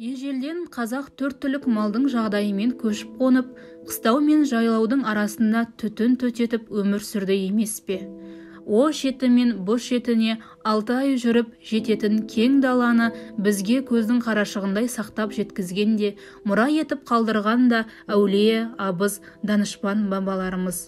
Ежелден қазақ төрт түлік малдың жағдайымен көшіп қонып, қыстау мен жайлаудың арасында түтін түтетіп өмір сүрді емес пе? О шеті мен бұ шетіне 6 ай жүріп жететін кең даланы бізге көздің қарашығындай сақтап жеткізген де, мұра етіп қалдырған да әулие, абыз, данышпан бабаларымыз.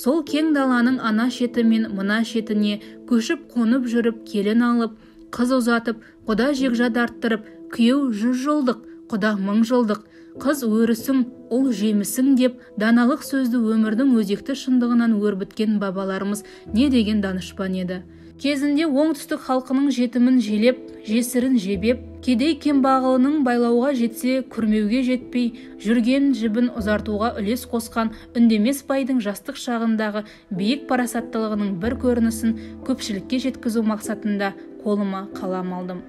Сол кең даланың ана шеті мен мына шетіне көшіп қонып жүріп келін алып, қыз ұзатып, құда жекжат арттырып, күйеу 100 жылдық, құда 1000 жылдық, қыз өрісің, ұл жемісің деп даналық сөзді өмірдің өзекті шындығынан өрбіткен бабаларымыз не деген данышпан еді. Кезінде оңтүстік халқының жетімін желеп, жесірін жебеп, кедей кембағалының байлауға жетсе, күрмеуге жетпей, жүрген жібін ұзартуға үлес қосқан Үндемес байдың жастық шағындағы биік парасаттылығының бір көрінісін көпшілікке жеткізу мақсатында қолыма қалам алдым.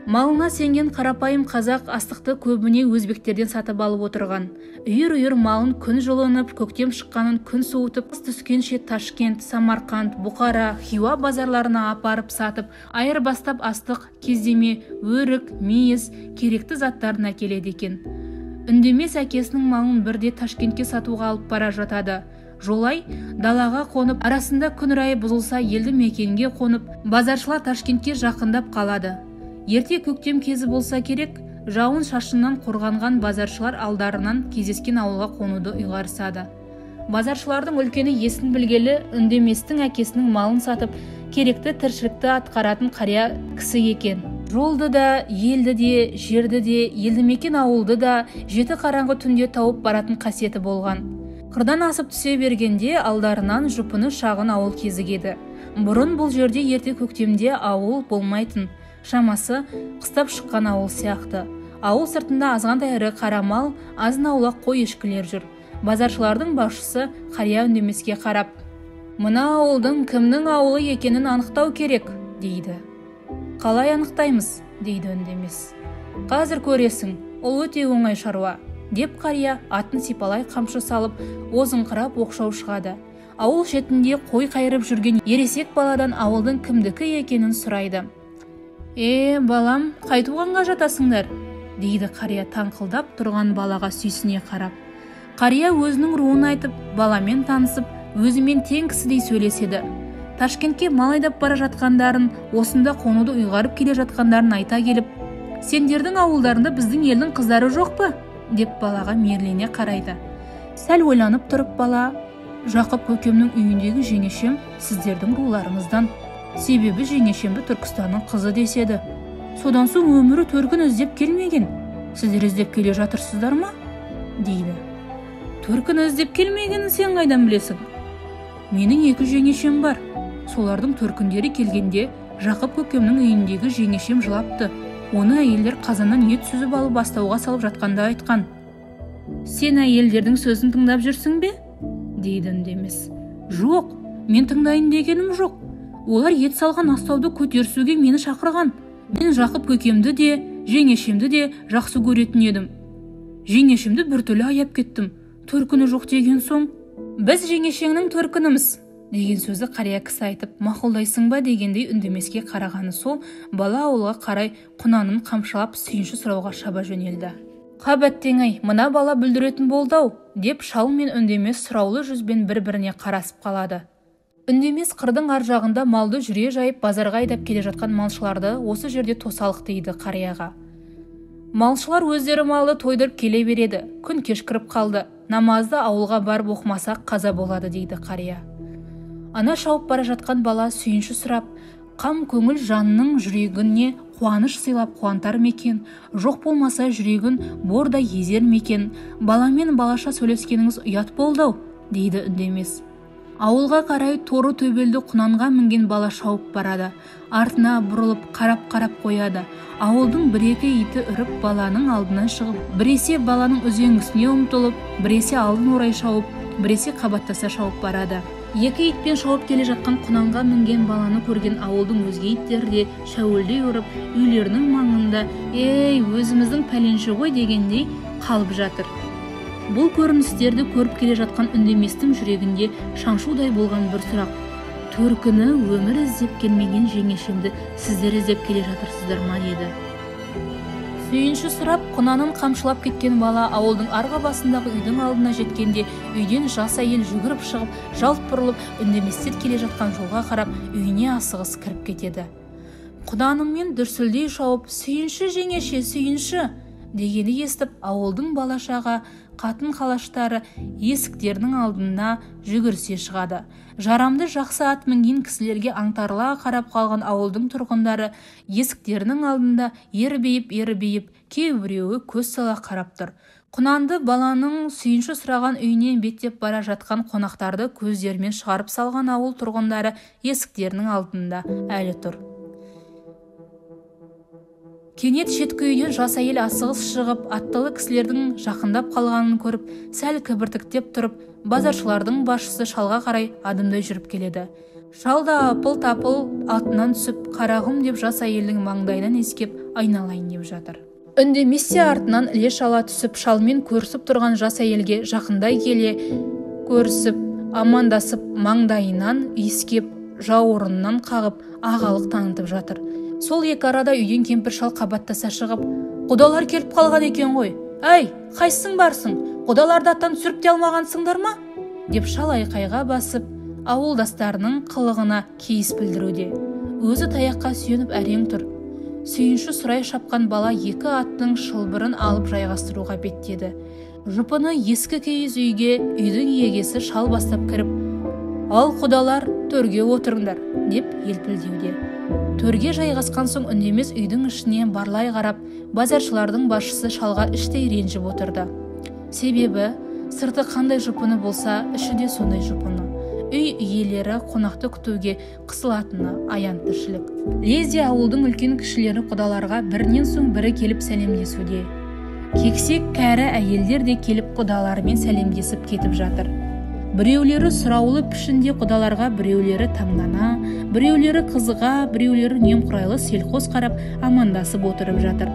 Малына сенген қарапайым қазақ астықты көбіне өзбектерден сатып алып отырған. Үйір-үйір малын күн жылынып, көктем шыққанын күн суытып, қыс түскенше Ташкент, Самарқанд, Бұқара, Хиуа базарларына апарып сатып, айырбастап астық, кездеме, өрік, мейіз, керекті заттарын әкеледі екен. Үндемес әкесінің малын бірде Ташкентке сатуға алып бара жатады. Жолай далаға қонып, арасында күн райы бұзылса елді мекенге қонып, базаршылар Ташкентке жақындап қалады. Ерте көктем кезі болса керек, жауын шашыннан қорғанған базаршылар алдарынан кездескен ауылға қонуды ұйғарысады. Базаршылардың үлкені есін білгелі Үндеместің әкесінің малын сатып, керекті тіршілікті атқаратын қария кісі екен. Жолды да, елді де, жерді де, елді мекен ауылды да жеті қараңғы түнде тауып баратын қасиеті болған. Қырдан асып түсе бергенде алдарынан жұпыны шағын ауыл кезігеді. Бұрын бұл жерде ерте көктемде ауыл болмайтын. Шамасы қыстап шыққан ауыл сияқты. Ауыл сыртында азғантай ірі қара мал, азын-аулақ қой ешкілер жүр. Базаршылардың басшысы қария Үндемеске қарап, «Мына ауылдың кімнің ауылы екенін анықтау керек», дейді. «Қалай анықтаймыз?» дейді Үндемес. «Қазір көресің, ол өте оңай шаруа», деп қария атын сипалай қамшы салып, озыңқырап оқшау шығады. Ауыл шетінде қой қайырып жүрген ересек баладан ауылдың кімдікі екенін сұрайды. «Е, балам, қай туғанға жатасыңдар?» дейді қария таңқылдап тұрған балаға сүйсіне қарап. Қария өзінің руын айтып, баламен танысып, өзімен тең кісідей сөйлеседі. Ташкентке мал айдап бара жатқандарын, осында қонуды ұйғарып келе жатқандарын айта келіп, «Сендердің ауылдарында біздің елдің қыздары жоқ па?» деп балаға мейірлене қарайды. Сәл ойланып тұрып бала, «Жақып көкемнің үйіндегі жеңешем сіздердің руларыңыздан. Себебі жеңешемді Түркістанның қызы деседі. Содан соң өмірі төркін іздеп келмеген. Сіздер іздеп келе жатырсыздар ма?» дейді. «Төркін іздеп келмегенін сен қайдан білесің?» «Менің 2 жеңешем бар. Солардың төркіндері келгенде Жақып көкемнің үйіндегі жеңешем жылапты. Оны әйелдер қазаннан ет сүзіп алып астауға салып жатқанда айтқан». «Сен әйелдердің сөзін тыңдап жүрсің бе?» дейді Үндемес. «Жоқ, мен тыңдайын дегенім жоқ. Олар ет салған астауды көтерісуге мені шақырған. Мен Жақып көкемді де, жеңешемді де жақсы көретін едім. Жеңешемді біртүрлі аяп кеттім. Төркіні жоқ деген соң, біз жеңешеңнің төркініміз» деген сөзді қария кісі айтып, мақұлдайсың ба дегендей Үндемеске қарағаны сол, бала ауылға қарай құнанын қамшылап сүйінші сұрауға шаба жөнелді. «Қап әттең-ай, мына бала бүлдіретін болды-ау» деп шал мен Үндемес сұраулы жүзбен бір-біріне қарасып қалады. Үндемес қырдың ар жағында малды жүре жайып базарға айдап келе жатқан малшыларды осы жерде тосалық дейді қарияға. Малшылар өздері малды тойдырып келе береді. Күн кешкіріп қалды. Намазды ауылға барып оқымасақ қаза болады дейді қария. Ана шауып бара жатқан бала сүйінші сұрап, қам көңіл жанның жүрегіне қуаныш сыйлап қуантар ма екен, жоқ болмаса жүрегін бордай езер ме екен, баламен балаша сөйлескеніңіз ұят болды-ау, дейді Үндемес. Ауылға қарай торы төбелді құнанға мінген бала шауып барады. Артына бұрылып қарап-қарап қояды. Ауылдың бір-екі иті үріп баланың алдынан шығып, біресе баланың үзеңгісіне ұмтылып, біресе алдын орай шауып, біресе қабаттаса шауып барады. Екі итпен шауып келе жатқан құнанға мінген баланы көрген ауылдың өзге иттері де шәуілдей ұрып, үйлерінің маңында «Ей, өзіміздің пәленші ғой» дегендей қалып жатыр. Бұл көріністерді көріп келе жатқан Үндеместің жүрегінде шаншудай болған бір сұрақ. Төркіні өмір іздеп келмеген жеңешемді сіздер іздеп келе жатырсыздар ма еді? Сүйінші сұрап, құнанын қамшылап кеткен бала ауылдың арғы басындағы үйдің алдына жеткенде үйден жас әйел жүгіріп шығып, жалт бұрылып, үндеместен келе жатқан жолға қарап, үйіне асығыс кіріп кетеді. Құнанымен дүрсілдей шауып, «Сүйінші, жеңеше, сүйінші!» дегені естіп, ауылдың бала-шаға, қатын-қалаштары есіктерінің алдына жүгірісе шығады. Жарамды жақсы ат мінген кісілерге аңтарыла қарап қалған ауылдың тұрғындары есіктерінің алдында ербиіп-ербиіп, кейбіреуі көз сала қарап тұр. Құнанды баланың сүйінші сұраған үйінен беттеп бара жатқан қонақтарды көздерімен шығарып салған ауыл тұрғындары есіктерінің алдында әлі тұр. Кенет шеткі үйден жас әйел асығыс шығып, аттылы кісілердің жақындап қалғанын көріп, сәл кібіртіктеп тұрып, базаршылардың басшысы шалға қарай адымдай жүріп келеді. Шал да апыл-тапыл атынан түсіп, қарағым деп жас әйелдің маңдайынан иіскеп айналайын деп жатыр. Үндемесе артынан іле шала түсіп, шалмен көрісіп тұрған жас әйелге жақындай келе көрісіп, амандасып, маңдайынан иіскеп, жауырынынан қағып, ағалық танытып жатыр. Сол екі арада үйден кемпір шал қабаттаса шығып, «Құдалар келіп қалған екен ғой. Әй, қайсың барсың? Құдаларды аттан түсіріп те алмағансыңдар ма?» деп шал айқайға басып, ауылдастарының қылығына кейіс білдіруде. Өзі таяққа сүйеніп әрең тұр. Сүйінші сұрай шапқан бала екі аттың шылбырын алып жайғастыруға беттеді. Жұпыны ескі киіз үйге үйдің егесі шал бастап кіріп, «Ал құдалар, төрге отырыңдар», деп елпілдеуде. Төрге жайғасқан соң үндемес үйдің ішіне барлай қарап, базаршылардың басшысы шалға іштей ренжіп отырды. Себебі сырты қандай жұпыны болса, іші де сондай жұпыны. Үй иелері қонақты күтуге қысылатыны аян тіршілік. Лезде ауылдың үлкен кішілері құдаларға бірінен соң бірі келіп сәлемдесуде. Кексе кәрі әйелдер де келіп құдаларымен сәлемдесіп кетіп жатыр. Біреулері сұраулы пішінде құдаларға, біреулері таңдана, біреулері қызыға, біреулері немқұрайлы селқос қарап амандасып отырып жатыр.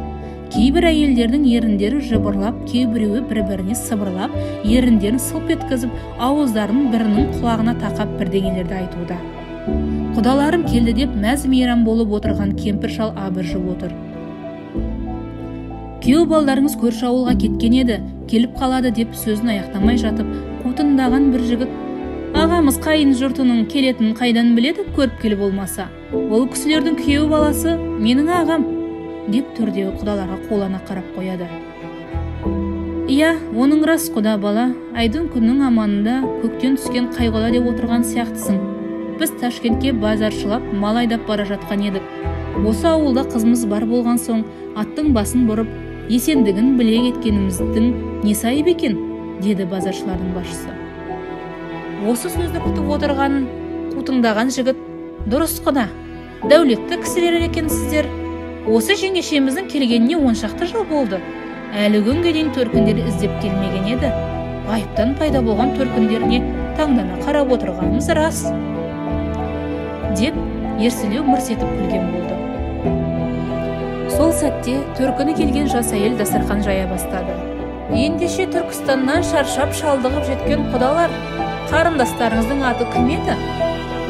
Кейбір әйелдердің еріндері жыбырлап, кейбіреуі бір-біріне сыбырлап, еріндерін сылп еткізіп, ауыздарын бірінің құлағына тақап бірдеңелерді айтуда. Құдаларым келді деп мәз мейрам болып отырған кемпір шал абыржып отыр. Күйеу балдарыңыз көрші ауылға кеткен еді, келіп қалады деп сөзін аяқтамай жатып, қутыңдаған бір жігіт, «Ағамыз қайын жұртының келетінін қайдан біледі, көріпкел болмаса? Ол кісілердің күйеу баласы менің ағам», деп төрдегі құдаларға қолана қарап қояды. «Иә, оның рас, құда бала, айдың күннің аманында көктен түскен қайғыда деп отырған сияқтысың. Біз Ташкентке базаршылап мал айдап бара жатқан едік. Осы ауылда қызымыз бар болған соң, аттың басын бұрып, есендігін біле кеткеніміздің несі айып екен?» деді базаршылардың басшысы. Осы сөзді күтіп отырған қутыңдаған жігіт, «Дұрыс құда, дәулетті кісілер екенсіздер. Осы жеңешеміздің келгеніне 10 шақты жыл болды. Әлі күнге дейін төркіндері іздеп келмеген еді. Ғайыптан пайда болған төркіндеріне таңдана қарап отырғанымыз рас», деп ерсілеу мырс етіп күлген болды. Сол сәтте төркіні келген жас әйел дастархан жая бастады. «Ендеше Түркістаннан шаршап шалдығып жеткен құдалар, қарындастарыңыздың аты кім еді?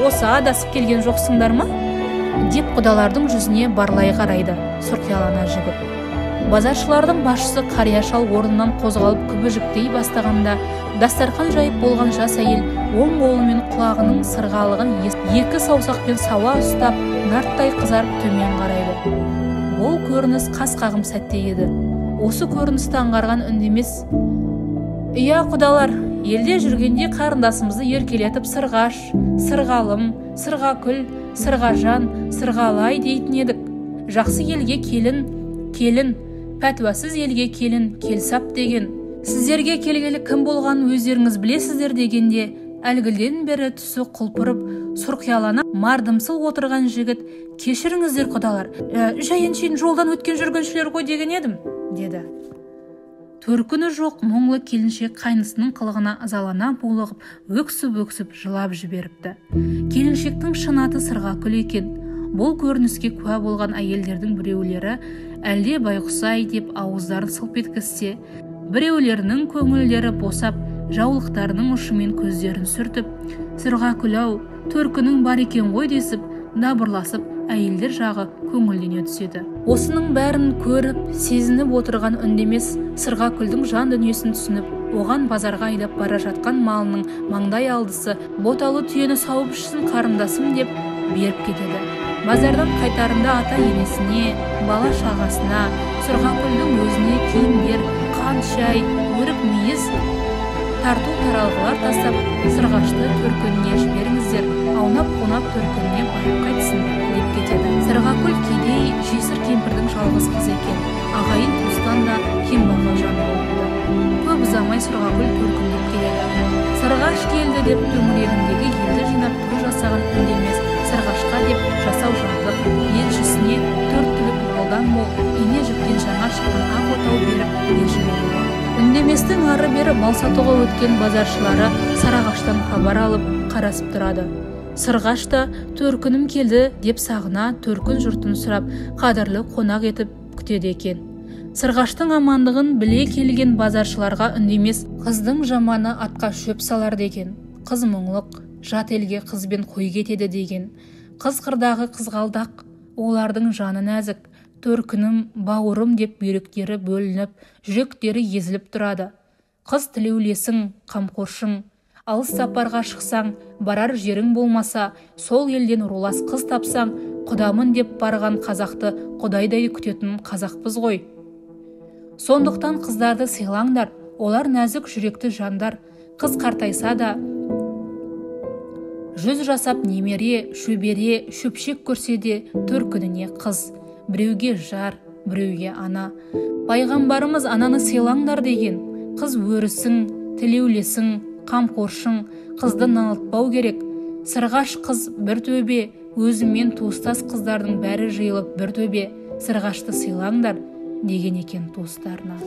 Осы адасып келген жоқсыңдар ма?» деп құдалардың жүзіне барлай қарайды сұрқиялана жігіт. Базаршылардың басшысы қария шал орнынан қозғалып күбіжіктей бастағанда, дастархан жайып болған жас әйел оң қолымен құлағының сырғалығын екі саусақпен сауа ұстап, нарттай қызарып төмен қарайды. Бұл көрініс қас қағым сәтте еді. Осы көріністі аңғарған үндемес, «Иә, құдалар, елде жүргенде қарындасымызды еркелетіп Сырғаш, Сырғалым, Сырғакүл, Сырғажан, Сырғалай дейтін едік. Жақсы елге келін, келін, пәтуасыз елге келін, келсап деген. Сіздерге келгелі кім болғанын өздеріңіз білесіздер» дегенде, әлгіден бері түсі құлпырып, сұрқиялана мардымсыл отырған жігіт, «Кешіріңіздер, құдалар, жай әншейін жолдан өткен жүргіншілер ғой деген едім», деді. Төркіні жоқ мұңлы келіншек қайнысының қылығына ызалана булығып, өксіп-өксіп жылап жіберіпті. Келіншектің шын аты Сырғакүл екен. Бұл көрініске куә болған әйелдердің біреулері әлде байғұс-ай деп ауыздарын сылп еткізсе, біреулерінің көңілдері босап, жаулықтарының ұшымен көздерін сүртіп, «Сырғакүл-ау, төркінің бар екен ғой» десіп, дабырласып әйелдер жағы көңілдене түседі. Осының бәрін көріп, сезініп отырған Үндемес Сырғакүлдің жан дүниесін түсініп, оған базарға айдап бара жатқан малының маңдай алдысы боталы түйені сауып ішсін қарындасым деп беріп кетеді. Базардан қайтарында ата-енесіне, бала-шағасына, Сырғакүлдің өзіне киімдер, қант шай, өрік мейіз, тарту таралғылар тастап, Сырғашты төркініне жіберіңіздер, аунап-қунап төркініне барып қайтсын деп кетеді. Сырғакүл кедей жесір кемпірдің жалғыз қызы екен, ағайын туыстан да кембағал жан болыпты. Көп ұзамай Сырғакүл төркіндеп келеді. Сырғаш келді деп төңірегіндегі елді жинап той жасаған Үндемес Сырғашқа деп жасау жабдық, еншісіне төрт түлік малдан мол, ине жіптен жаңа шыққан ақ отау беріп елшіледі. Үндеместің ары-бері мал сатуға өткен базаршылары Сарағаштан хабар алып, қарасып тұрады. Сырғаш та төркінім келді деп сағына төркін жұртын сұрап, қадірлі қонақ етіп күтеді екен. Сырғаштың амандығын біле келген базаршыларға Үндемес қыздың жаманы атқа шөп салар деген, қыз мұңлық, жат елге қызбен қой кетеді деген, қыз қырдағы қызғалдақ, олардың жаны нәзік, төркінім, бауырым деп бүйректері бөлініп, жүректері езіліп тұрады. Қыз тілеулесің, қамқоршың, алыс сапарға шықсаң, барар жерің болмаса, сол елден рулас қыз тапсаң, құдамын деп барған қазақты құдайдай күтетін қазақпыз ғой. Сондықтан қыздарды сыйлаңдар, олар нәзік жүректі жандар. Қыз қартайса да, жүз жасап немере, шөбере, шөпшек көрсе де төркініне қыз, біреуге жар, біреуге ана. Пайғамбарымыз ананы сыйлаңдар деген. Қыз өрісің, тілеулесің, қамқоршың, қызды налытпау керек. Сырғаш қыз бір төбе, өзімен туыстас қыздардың бәрі жиылып бір төбе. Сырғашты сыйлаңдар деген екен туыстарына.